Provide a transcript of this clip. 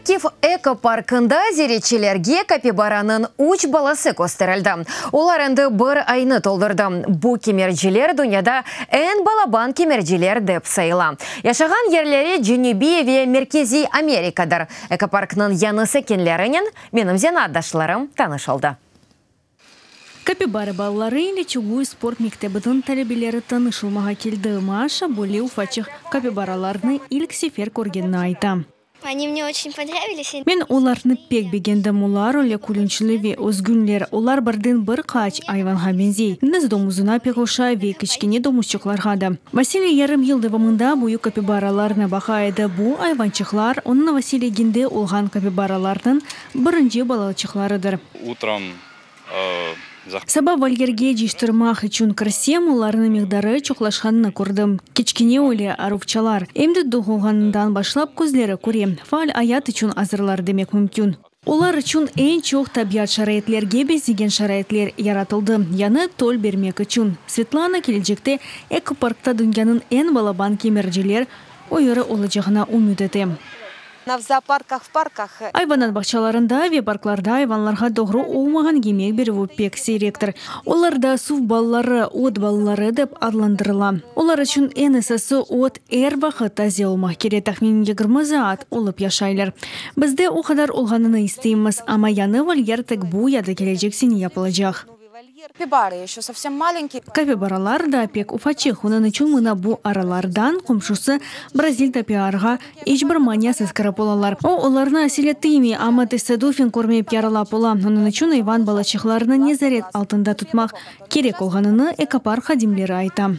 Harkiv ekoparkında ziyaretçilerge kapibaranıñ üç balası kösterildi. Olar endi bir aynı toldurdı. Bu kimerciler dünyada eñ balaban kimerciler dep sayıla. Yaşağan yerleri Cenübiy ve Merkeziy Amerikadır. Ekoparknıñ yañı sakinlerinen menim zenaatdaşlarım tanış oldı. Kapibara balaları ile Çuguy sport mektebiniñ talebeleri tanış olmağa keldi. Maşa böyle ufaçıq kapibaralarnı ilk sefer körgenini ayta. Oni mne oçen ponravilis. Men olarnı pek begendim, olar öyle külünçli ve özgünler, olar birden bir qaç ayvanğa beñzey, deñiz domuzına pek oşay ve kiçkene domuzçıqlarğa da. Vasiliy yarım yıl devamında büyük kapibaralarnı baqa edi, bu ayvançıqlar, onıñ Vasiliyginde olğan kapibaralarnıñ birinci balaçıqlarıdır. Utrom Saba volyerge cıyıştırmaq içün kirsem, olarnıñ miqdarı çoqlaşqanını kördim. Kiçkene öyle aruvçalar. Em de doğulğanından başlap közleri köre, faal ayat içün azırlar demek mümkün. Olar içün eñ çoq tabiat şaraitlerge beñzegen şaraitler yaratıldı, yañı tol bermek içün. Svetlana kelecekte ekoparkta dünyanıñ eñ balaban kemirciler üyüri olacağına ümüt ete. В зоопарках, в парках. Ayvanat bağçalarında ve parklarda ayvanlarğa doğru olmağan yemek berüvi pek siyrektir. Olarda suv balaları, ot balaları dep adlandırıla. Olar içün eñ esası ot er vaqıt taze olmaq kerek, tahminen 20 saat olıp yaşaylar. Bizde o qadar olğanını isteymiz, amma yañı volyer tek bu ya da kelecek sene yapılacaq. Капибары еще совсем маленькие. Kapibaralar da pek ufaçıq, onıñ içün mına bu aralardan qomşusı Brazil tapiarğa iç bir maniasız kirip olalar. O, olarnı aselet tiymey, amma tesadüfen körmeyip yaralap ola. Onıñ içün ayvan balaçıqlarını nezaret altında tutmaq kerek olğanını ekopark hadimleri ayta.